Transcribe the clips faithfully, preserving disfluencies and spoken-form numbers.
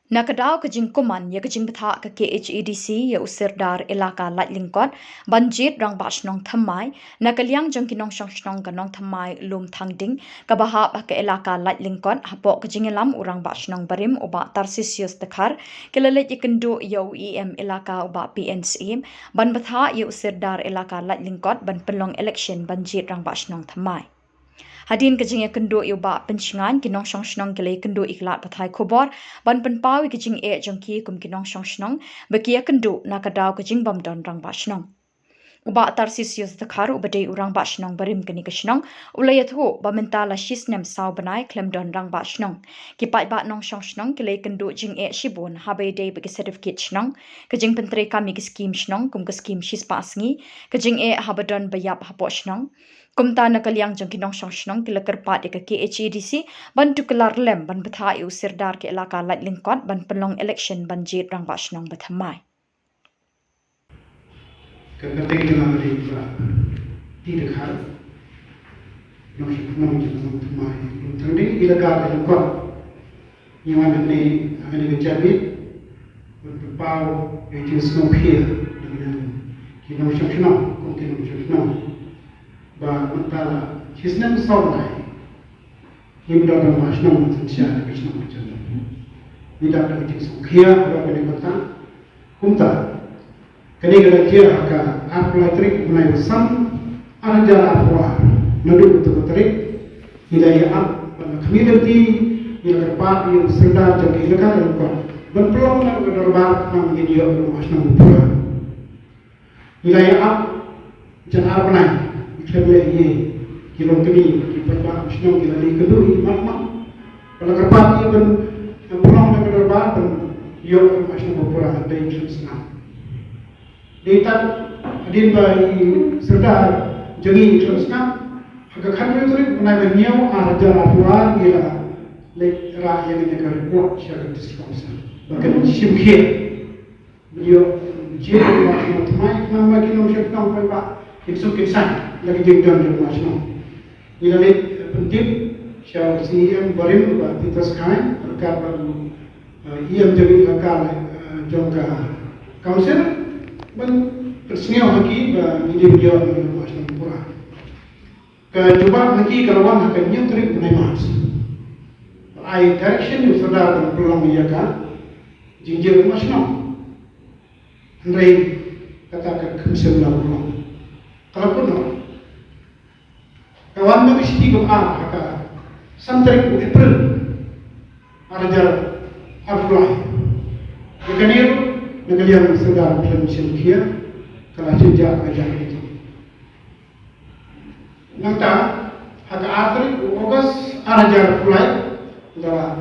Na ka daw ka jingkuman ïa ka jingbthah ka K H A D C ïa u Sirdar Elaka Laitlyngkot ban jied Rangbah Shnong Thymmai, na ka liang jong ki nongshong shnong ka Nongthymmai Lumthangding kaba hap ha ka Elaka Laitlyngkot hapoh ka jingïalam u Rangbah Shnong barim u Bah Tarsisius Dkhar, ki la leit ïakynduh ïa u E M Elaka u Bah P N Syiem ban bthah ïa u Sirdar Elaka Laitlyngkot ban pynlong election ban jied Rangbah Shnong Thymmai. Hadien ka jingïakynduh ïa u Bah Pynshngaiñ, ki nongshong shnong ki la ïakynduh ïa ki lad pathai khubor ban pynpaw ïa ka jingeh jong ki kum ki nongshong shnong ba ki ïakynduh na ka daw ka jingbym don Rangbah Shnong. U Bah Tarsisius Dkhar uba dei u Rangbah Shnong barim kane ka shnong u la ïathuh ba mynta la shisnem saw bnai khlem don Rangbah Shnong. Ki paidbah nongshong shnong ki la ïakynduh jingeh shibun haba ïadei bad ki certificate shnong, ka jingpyntreikam ïa ki skim shnong kum ka skim shispah sngi, ka jingeh haba don ba ïap hapoh shnong. Kumta na ka liang jong ki nongshong shnong ki la kyrpad ïa ka K H A D C ban tuklar lem ban bthah ïa u Sirdar ka Elaka Laitlyngkot ban pynlong election ban jied Rangbah Shnong ba thymmai. Ka kyrteng jong nga ka dei Bah T Dkhar. Nongshong shnong jong ka Nongthymmai Lumthangding, Elaka Laitlyngkot. Ngi wan hangne ha kane ka janmiet ban pynpaw ïa ka jingsngewkhia na ka liang ki nongshong shnong kum ki nongshong shnong ba mynta la shisnem saw bnai ngim don rangbah shnong synshar ka shnong ka jong ngi. Ngi dap da ka jingsngewkhia ba kane ka bynta. Kumta kane ka la jia ha ka arphew lai tarik u bnai ba san, ar hajar arphew ar. Naduh kata ka tarik ngi la ïa ap ban khmih lynti, ngi la kyrpad ïa u Sirdar jong ka Elaka Laitlyngkot ban pynlong na ka dorbar khnang ba ngin ïoh rangbah shnong ba pura. Ngi la ïa ap jan ar bnai ngi khlem leh ei ei. Ki longkmie, ki paidbah shnong ki la leit kynduh ïa i mat mat. Ba la kyrpad ïa ban pynlong na ka dorbar ban ïoh rangbah shnong ba pura, dei khlem sngap. Dei tang hadien ba i Sirdar jong ngi khlem sngap, ha ka khatwei tarik bnai ba hynñiew ar hajar arphew ar ngi la leit rah ïa kane ka report sha ka District Council ba kan shim khia. Ba ïoh jied rangbah shnong thymmai khnang ba ki nongshong shnong paidbah kin suk kin saiñ ïa ka jingdon jong rangbah shnong. Ngi la leit pyntip sha u C E M barim Bah Peter Sky ryngkat bad u, eh, E M jong ka elaka, eh, jong ka council ban pynsngew ha ki ba ngi dei ban ïoh rangbah shnong pura. Ka jubab na ki ka la wan ha ka hynñiew tarik u bnai March. Ba ai direction ïa u Sirdar ban pynlong ïa ka jingjied rangbah shnong. Hynrei kata ka kynmaw la pynlong. Ka la pynlong. Ka wan na ka shithi kaba ar ha ka san tarik u April ar hajar arphew lai. Ïa kane ruh na ka liang u Sirdar khlem shim khia, ka la shim jah ka jaka. Nangta ha ka ar tarik u August ar hajar arphew lai, la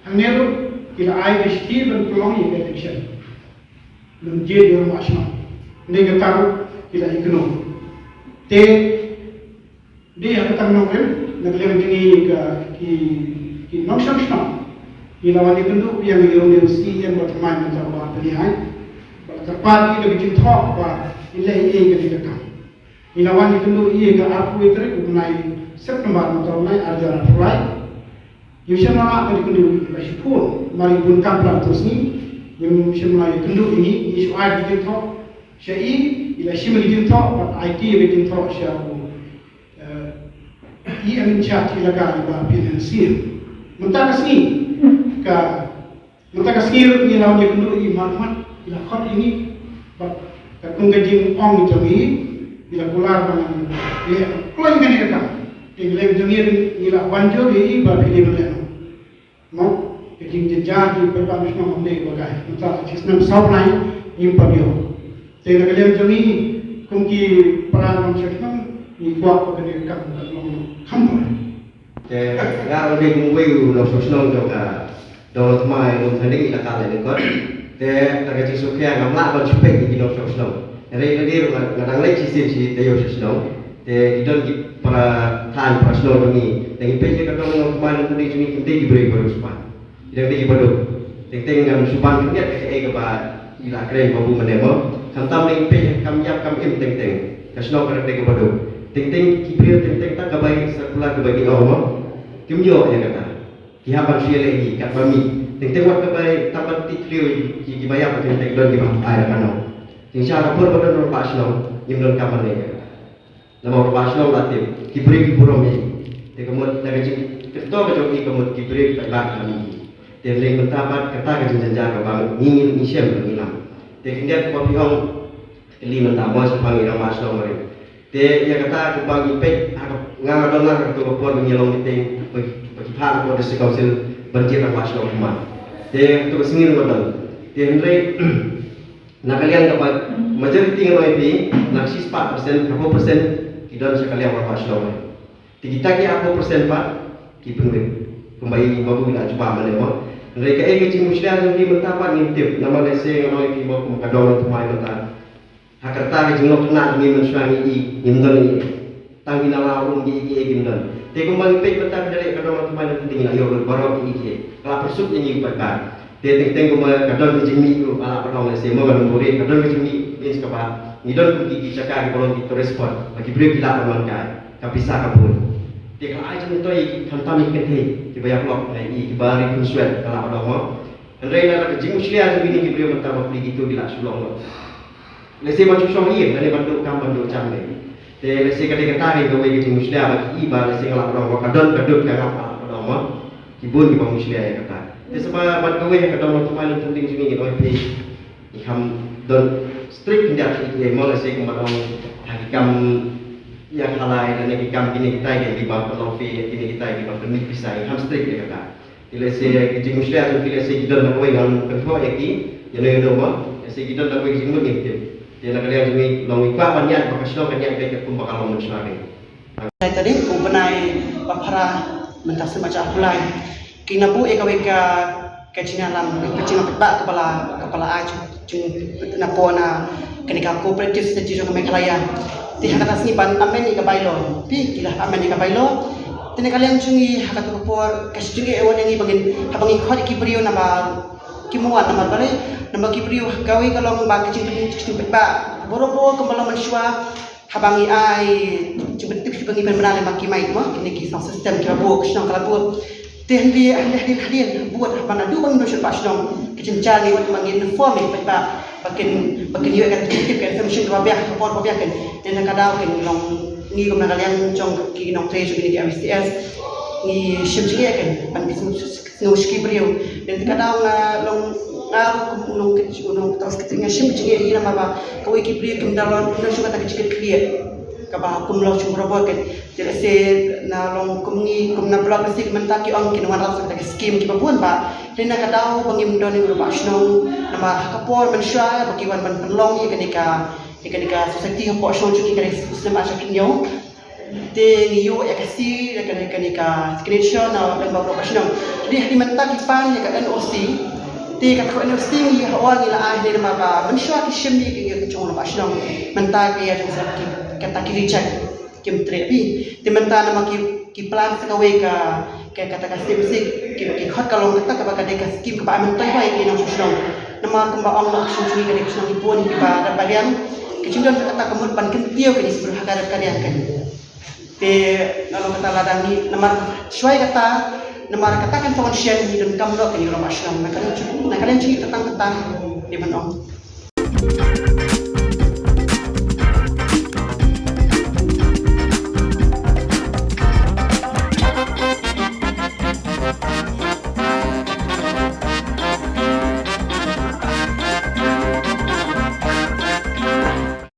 hangne ruh ki la ai ka shithi ban pynlong ïa ka election. Ban jied ïa u rangbah shnong. Hynrei kata ruh ki la ïakynduh. Te dei ha kata ka nongrim na ka liang jong ngi ka ki, ki nongshong shnong, ngi la wan ïakynduh biang ïa une u C E M ba thymmai mynta ba pynïaid. Ba la kyrpad ïa ka jingthoh ba ngin leh ei ei kane ka kam. Ngi la wan ïakynduh ïa ka arphew wei tarik u bnai September mynta u bnai ar hajar arphew lai. Ngim shym la lah ban ïakynduh ïa i Bah Shipun, namar i bun kam palat utu u sngi. Ngim shym la ïakynduh ïa i, ngi shu ai ka jingthoh sha i, i la shim ka jingthoh bad ai kti ka jingthoh sha u, eh, E M in charge elaka i Bah P N Syiem. Mynta ka sngi ka Mynta ka sngi ruh ngi la wan ïakynduh ïa i Marmat, i la khot ïa ngi. Bad katkum ka jingong jong i, i la kular ba ngan leh kloi kane ka kam. Te ngi leh jong ngi ruh ngi la wan jur ïa i ba phi dei ban leh noh. Mo, ka jingjynjar jong i paidbah nongshong shnong kam dei kaba kai. Mynta la shisnem saw bnai ngim pat ïoh. Te na ka liang jong ngi kum ki para nongshong shnong ngi kwah ba kane ka kam kan long kham bha. Te nga ruh dei kum uwei u nongshong shnong jong ka dong Longthymmai Lumthangding, elaka Laitlyngkot. Te na ka jingsngewkhia ngam lah ban shu peit ïa ki nongshong shnong. Hynrei lade ruh nga, nga dang leit shisien shi taïew sha shnong. Te ki don ki para thaiñ para shnong jong ngi. Te ngi peit ïa ka dong Longthymmai Lumthangding jong ngi kim dei ki briew ba riewspah. Ki dang dei kiba duk. Teng teng ngan shu ban khyndiat ïa kaei kaba ngi la kren ba bun mynne mo. Khamtam ngi peit kam ïap kam im teng teng. Ka shnong ka dang dei kaba duk. Teng teng ki briew teng teng tang kaba ïa circular kaba ngi ong mo. Kim ïoh ïa kata. Ki hap ban shu ïaleh hi katba mih. Teng teng wat ka bai tang ban tip briew ïa kiba ïap, teng teng don kiba ai la ka nong. Teng sha ka por ba don rangbah shnong, ngim don kam ban leh. Namar rangbah shnong la tip ki briew ki burom ïa i. Te ka mut na ka jing, ka to ka jong i ka mut ki briew ki paidbah ki lam ïa i. Te hynrei mynta pat kata ka jingjynjar kaba ngi ngi shem ngi nam. Te khyndiat kaba phi ong kylli mynta mo shaphang i rangbah shnong barim. Te ïa kata kumba ngi peit ha ka, nga nga don lang ha kato ka por ba ngi long meeting ba ki, ba ki phah na ka por district council ban jied rangbah shnong kumne. Te kato ka sngi ruh nga don. Te hynrei na ka liang kaba majority ngan ong ïa phi, na ka shispah percent, ka phew percent ki don sha ka liang rangbah shnong. Te kita ki arphew percent pat ki pynwit. Kumba i Mabu i la jubab mynne mo. Hynrei kaei ka jingmushlia jong ngi mynta pat ngim tip. Namar lehse ngan ong ïa phi mo, kum ka dong thymmai mynta. Ha kata ka jinglong khynnah jong ngi mynshuwa ngi i, ngim don ei ei. Tang ki nala rum ki ei ki ei kim don. Te kumba ngi peit mynta phi da leh ka dong thymmai, nangta ngi la ïoh lut baroh ki ei ki ei. Ka la pynsuk ïa ngi pat ba. Te teng teng kumba ka don ka jingmih ruh, nga lah ban ong lehse mo, nga dang buhrieh, ka don ka jingmih means kaba ngi don kum ki, ki jaka kiba long ki tourist spot ba ki briew ki lah ban wan kai, ka pisa ka bun. Te ka la ai jingmyntoi ïa ki khamtam ïa ki kynthei kiba ïap lok, ïa kiba ri khun swet, nga lah ban ong mo. Hynrei na ka jingmushlia jong kine ki briew mynta ba phi, kito ki lah shu long lut. Lehse ban shu shong ïing, lane ban duh kam ban duh jam dei. Te lehse ka dei kata ka dei kawei ka jingmushlia ba ki i ba lehse nga lah ban ong ba ka don ka dud ka ngap, nga lah ban ong mo. Ki bun kiba mushlia ïa kata. Te sa ba ban kawei ha ka dong thymmai lane thymmai jong ngi, ngi ong ïa phi, ngi kham don strict khyndiat ïa ki ei mo, lehse kumba ong ha ki kam ïa khalai lane ki kam kine kitai, kiba pynlong fee, kine kitai kiba pynmih pisa, ngi kham strict ïa kata. Te lehse ki jingmushlia jong ki lehse ki don da kawei, ngan kynthoh ïa ki ïano ïano mo, lehse ki don da kawei ki jingmut, ngim tip. Te na ka liang jong ngi long ngi kwah ban ïaid ba ka shnong kan ïaid beit katkum ba ka long mynshuwa beit. Lai tarik u bnai ba phra mynta snem ar hajar arphew lai, ki la buh ïa kawei ka, ka jingïalam, ka jingïalam paidbah kaba la, kaba la ai jingnapoh na kane ka Cooperative Society jong ka Meghalaya. Te ha kata sngi ban amend ïa ka bylaw. Te ki la amend ïa ka bylaw. Te na ka liang jong ngi ha kata ka por ka jingeh wan ïa ngi ba ngin, haba ngi khot ïa ki briew naba kim wan namar balei, namar ki briew ha kawei ka long ba ka jingtip, ka jingtip paidbah. Bor bor kumba long mynshuwa. Haba ngi ai jingpyntip sha ba ngi pynbna lem bad ki mic mo, kine ki sound system kiba buh, ka shnong ka la buh. Te hynrei hadien hadien hadien bud haba naduh ba ngim don shuh rangbah shnong, ka jynjar ngi wan ba ngin inform ïa ki paidbah ba kin, ba kin ïoh ïa ka tip, ka information kaba biang, ka khubor kaba biang kan. Te na ka daw kan long ngi kum na ka liang jong ki nongtrei jong kine ki M S T S, ngi shim jingeh kan ban pynsngew sha ki briew. Te na ka daw nga long, nga ruh kum u nong, u nongtrei, nga shim jingeh ïa namar ba kawei ki briew kim da long, kim da shu kata ka jingkitkhlieh kaba kum long shu barabor kan. Te lehse na long kum ngi, kum na block lehse mynta ki ong kin wanrah sa kata ka skim kiba bun ba. Te na ka daw ba ngim don ïa u rangbah shnong namar ha ka por mynshuwa ba ki wan ban pynlong ïa kane ka, ïa kane ka society hapoh shnong jong ngi, kane ka snem ar hajar khyndai hynñiew. Te ngi ïoh ïa ka seal, ïa kane, kane ka signature na lem bad u rangbah shnong. Te hadien mynta ki pan ïa ka N O C. Te kata ka N O C ngi hap wan ngi la ai ne namar ba mynshuwa ki shim ïa ka, ïa ka jong u rangbah shnong. Mynta ka ïa jong sa ki, kata ki reject. Kim treh bha. Te mynta namar ki, ki plan sa kawei ka, ka, kata ka skim, ki, ki khot ka long kata kaba ka dei ka skim kaba ai myntoi bha ïa ki nongshong shnong. Namar kumba ong, nongshong shnong ka dei ka shnong kaba bun, kiba dap ba riang. Ka jingdon kata ka mut ban kyntiew ïa ki briew ha ka dap ka riang kan. Te nga long kata lada ngi, namar shuwa ïa kata, namar kata kan foundation ngi donkam noh ïa ki rangbah shnong. Na ka liang jong, na ka liang jong ngi kata, kata dei ban ong.